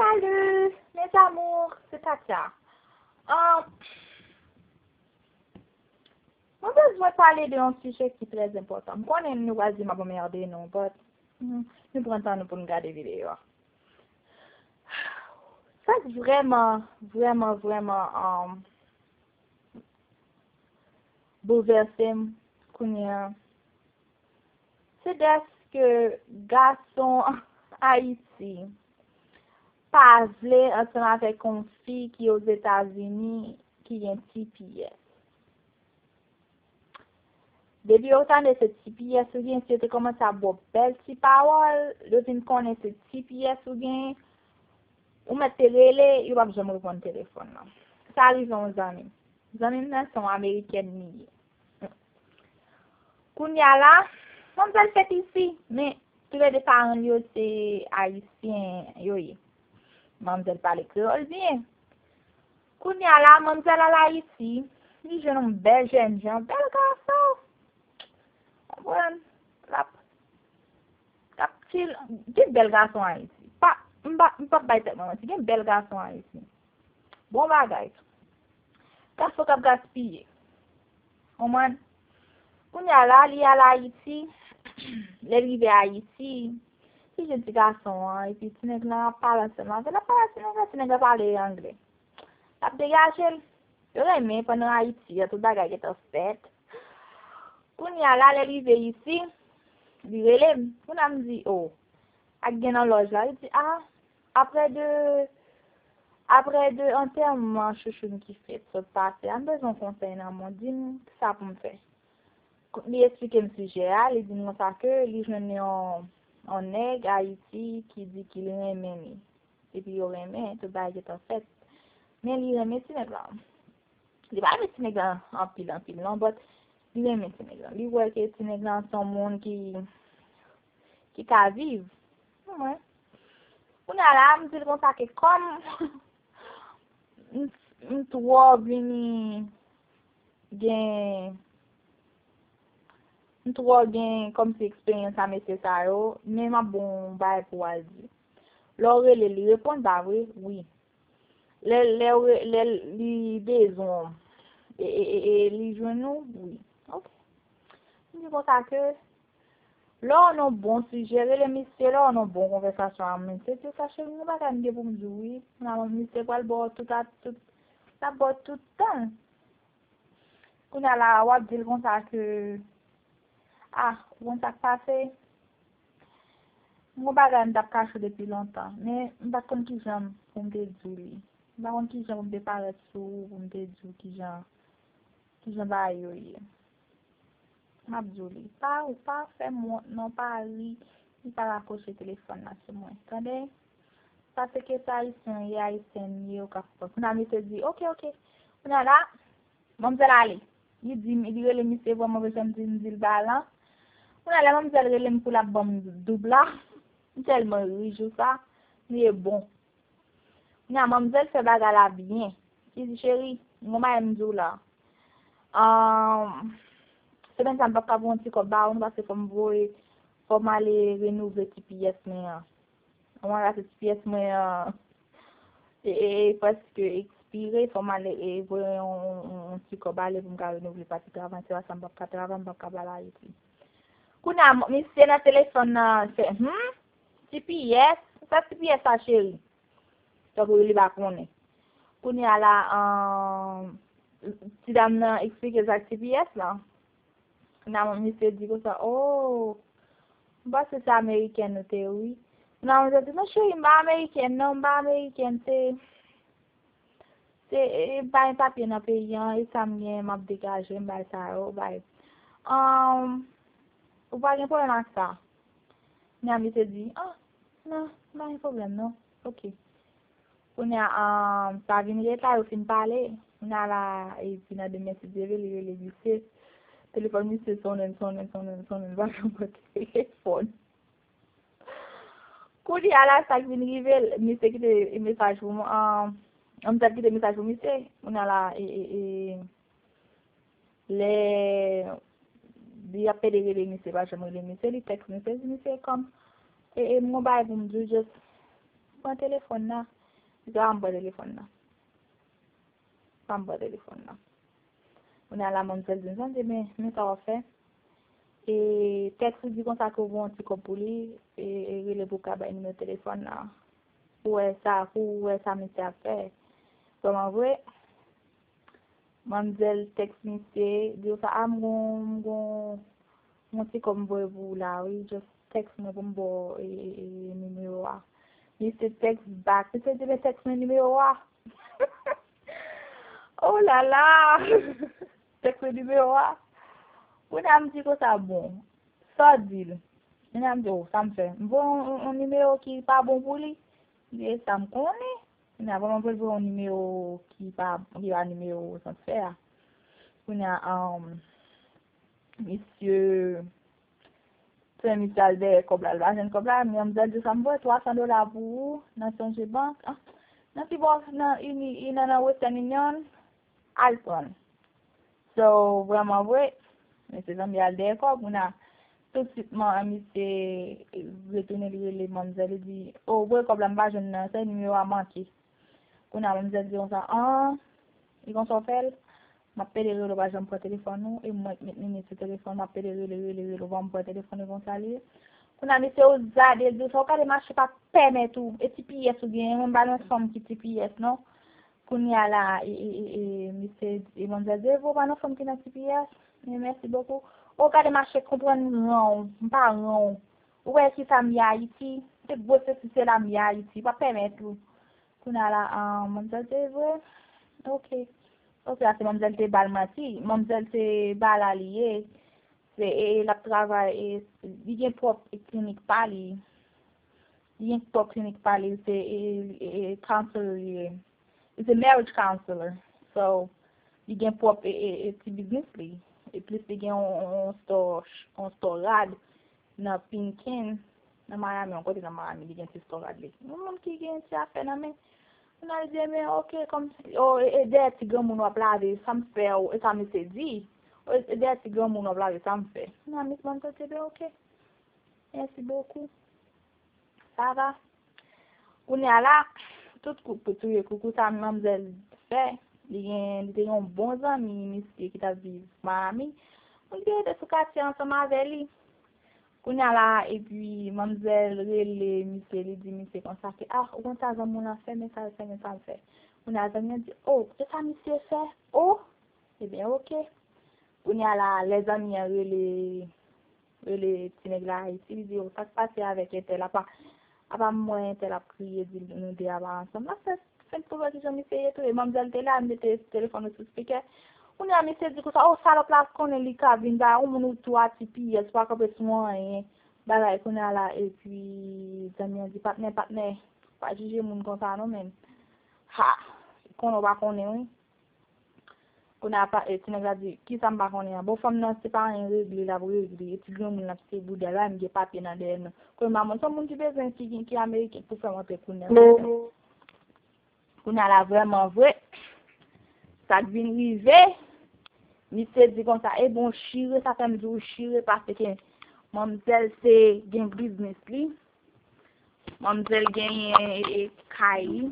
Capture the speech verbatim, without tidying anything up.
Salut, mes amours, c'est Katia. Um, mwen bezwen pale de yon sijè ki trè enpòtan. M konnen nou va di m ap anmède nou, but mm, nou pran tan nou pou nou gade videyo a. Sa k vrèman, vrèman, vrèman um, boulvèse m kounye a, se dèske gason Ayiti pa vle ansanm avèk yon fi ki Ozetazini ki gen T P S. Depi yo tande se T P S ou gen, si yo te kòmanse ap ba w bèl ti pawòl, yo vin konnen se T P S ou gen, ou mèt te rele, yo p ap janm reponn telefòn nan. Sa rive yon zanmi m. Zanmi m nan se yon amerikèn li ye. Kounye a la, manmzèl fèt isi, men toulède paran l yo se ayisyen yo ye. Manmzèl pale kreyòl byen. Kounye a la, manmzèl al Ayiti, li jwenn yon bèl jènjan, bèl gason. Konprann? L ap, l ap chill. Gen bèl gason Ayiti. Pa, m pa, m p ap bay tèt mwen manti. Gen bèl gason Ayiti. Bon bagay. Gason k ap gaspiye. Konprann? Kounye a la, li al Ayiti. Lè l rive Ayiti, li jwenn ti gason an, epi ti nèg lan ap pale ansanm avè l, ap pale ak ti nèg lan, ti nèg lan pale anglè. L ap degaje l. Yo renmen pandan Ayiti a, tout bagay gentan fèt. Kounye a la, lè l rive isi, li rele m. Kounye a m di, o, ak gen nan lòj la. Li di, a, aprè de, aprè de antèman chouchou m ki fèt sot pase a, m bezwen konsèy nan men w, di m kisa pou m fè. Li eksplike m sijè a, li di m konsa ke li jwenn yon, yon nèg Ayiti ki di ki li renmen li. Epi yo renmen, tout bagay gentan fèt. Men li renmen ti nèg lan. Li pa renmen ti nèg lan anpil, anpil, non, but li renmen ti nèg lan. Li wè ke ti nèg lan se yon moun ki, ki ka viv. Mwen. Kounye a la, m di l konsa ke kòm m, m twò vini gen, m twò gen kòmsi eksperyans a mesye sa yo, men m ap ba w yon bagay pou w al di. Lè w rele, li reponn, pa vre? Wi. Lè, lè, w re- lè li bezwen w, e, e, e, e li jwenn ou? Wi. Ok. M di konsa ke, lè w nan bon sijè, rele misye, lè w nan bon konvèsasyon a misye, di sa, cheri, m gen bagay m gen pou m di w, wi. Nan misye pral ba w tout a, tout, l ap ba w tout tan. Kounye a la, w ap di l konsa ke, a, ou konn sa k pase? M gon bagay m t ap kache w depi lontan, men m pa t konn kijan pou m te di w li. M pa konn kijan pou m te parèt sou ou, pou m te di w kijan, kijan bagay yo ye. M ap di w li. Pa, ou pa fè m wont non, pa ri, ni pa rakwoche telefòn nan sou mwen. Tande? Paske se ayisyen w ye, ayisyèn m ye, ou ka konprann. Kounye a misye di, oke, oke. Kounye a la, manmzèl ale. Li di m, li rele misye vrèman, vrèman, jan m di, m di l ba lan. Kounye a lè manmzèl rele m pou l ap ban m doub la, m tèlman ri jou sa, m ye bon. Kounye a manmzèl fè bagay la byen. Li di, cheri, m gon bagay m di w la. Ahn, semèn sa m p ap ka voye yon ti kòb ba ou non, paske fò m voye, fò m ale renouvle T P S mwen an. Mwen rate T P S mwen an, e, e, e, prèske ekspire, fò m ale e voye yon, yon, yon ti kòb ale pou m ka renouvle pati travay, se pa sa m p ap ka travay, m p ap ka pale Ayiti. Kounye a, misye nan telefòn nan, fè, hmm? T P S? Sa T P S sa, cheri? Tankou li pa konnen. Kounye a la, ahn, ti dam nan eksplike sa T P S la. Kounye a, misye di konsa, o, m panse se amerikèn ou te ye, wi. Kounye a, misye di, non, cheri, m pa amerikèn, non, m pa amerikèn, se, se, e, e, bay papye nan peyi an, e sa m gen, m ap degaje, m bay sa yo, bay. Ahn, ou pa gen pwoblèm ak sa? Kounye a, misye di, ah, non, m pa gen pwoblèm, non. Oke. Kounye a, ahn, sa vin reta, yo fin pale. Kounye a la, epi nan demen, si Dye vle, li rele misye. Telefòn misye sonnen, sonnen, sonnen, sonnen, pa janm pran telefòn. Kounye a la, sa k vin rive, misye kite mesaj pou mwen, ahn, m t ap kite mesaj pou misye. Kounye a la, e, e, e, lè li ap pede rele misye, pa janm rele misye, li tèks misye, di misye kòm, e, e, m gon bagay pou m di w, just pran telefòn nan. Li di, a, m pran telefòn nan. Pa m pran telefòn nan. Kounye a la, manmzèl di m, tande, men, men sa w ap fè. E tèks li di konsa ke w voye yon ti kòb pou li, e, e rele pou w ka bay nimewo telefòn nan. Pou wè sa, pou wè sa misye ap fè. Vrèman vre, manmzèl tèks misye, di w sa, a, m gon, m gon, m gon ti kòb m voye pou ou la, wi, just tèks mwen pou m ba w, e, e, e, nimewo a. Misye tèks back, misye di, men tèks mwen nimewo a. Oh la la! Tèks nimewo a. Kounye a m di konsa, bon, sa w di l? Kounye a m di, oh, sa m fè? M voye yon, yon, yon nimewo ki pa bon pou li? Li di, e sa m konnen. Kounye a, vrèman vre, l voye yon nimewo ki pa, ki pa nimewo transfè a. Kounye a, um, misye, se misye al dèyè kòb la, l pa jwenn kòb la, manmzèl di sa, m voye twa san dola pou ou nan Songe Bank, ah, nan ki bò, nan, ini, nan, nan Western Union, al pran l. So, vrèman vre, mesye zanmi al dèyè kòb, kounye a, toutswitman, misye retounen, li rele manmzèl, li di, o, voye kòb la, m pa jwenn nan, se nimewo a manke. Kounye a, manmzèl di konsa, an, li konsa w fè l, m ap pede rele w, pa janm pran telefòn ou, e mwen k met nimewo sou telefòn, m ap pede rele, rele, rele w, pa m pran telefòn ou, konsa li ye. Kounye a, mesye ozade di w sa, ou gade mache pa pèmèt ou, e T P S ou genyen, mwen m pa nan fanm ki T P S non. Kounye a la, e, e, e, e, mesye, e manmzèl di, e vre w pa nan fanm ki nan T P S, men mèsi bokou. Ou gade mache konprann ran w, m pa ran w. Ou wè kisa m ye Ayiti, se gwo sesi sela m ye Ayiti, pa pèmèt ou. Kounye a la, ah, manmzèl di, e vre? Ok. Ok, a se manmzèl te ba l manti. Manmzèl se ba la li ye. Se, e, e, l ap travay, e, li gen pwòp klinik pa li. Li gen pwòp klinik pa li, se, e, e, e, counselor li ye. Li se marriage counselor. So, li gen pwòp, e, e, e, ti biznis li. E plis li gen yon, yon, yon store, yon store rad nan Pinkin, nan Miami, yon kote nan Miami, li gen ti store rad li. Yon moun ki gen ti afè nan men. Kounye a l di, men, ok, kòm, o, e, e dèyè ti granmoun w ap lave, sa m fè w, e sa misye di. O, e dèyè ti granmoun w ap lave, sa m fè. Kounye a, misye manmzèl di, ben, ok. Mèsi bokou. Sa va? Kounye a la, tout kou pou touye koukou sa manmzèl fè, li gen, li te gen yon bon zanmi misye ki t ap viv Miami. Moun ki rete sou katye ansanm avè li. Kounye a la, epi manmzèl rele misye, li di misye konsa ke, ah, ou konn sa zanmi w lan fè, men sa l fè, men sa l fè. Kounye a zanmi an di, oh, se sa misye fè? Oh, ebyen, ok. Kounye a la, lè zanmi an rele, rele ti nèg la Ayiti, li di, oh, sa k pase avèk entèl? Apa, apa m wè entèl ap kriye, di nou de a pa ansanm. L ap fè fenk pou wè kijan misye ye tou. E manmzèl te la, l mete telefòn nan sou spikè. Kounye a, misye di konsa, oh, salòp la konnen li ka vin ba yon moun ou tou a T P S, pa kanpe sou anyen. Bagay kounye a la, epi zanmi an di, patnè, patnè, pa jije moun konsa non, men. Ha! Konnen w pa konnen, wi. Kounye a, pa, e, ti nèg la di, kisa m pa konnen an? Bon, fanm nan, se pa anyen regle, l ap regle. E ti granmoun l ap se bouda, la, m gen papye nan dèyè l, non. Kounye a, m se yon moun ki bezwen, ki, ki, ki ameriken pou fè m antre kounye a. Kounye a la, vrèman vre, sa k vin rive, misye di konsa, e bon, chire, sa fè m di w chire, paske manmzèl se gen biznis li, manmzèl genyen, e, e, kay li,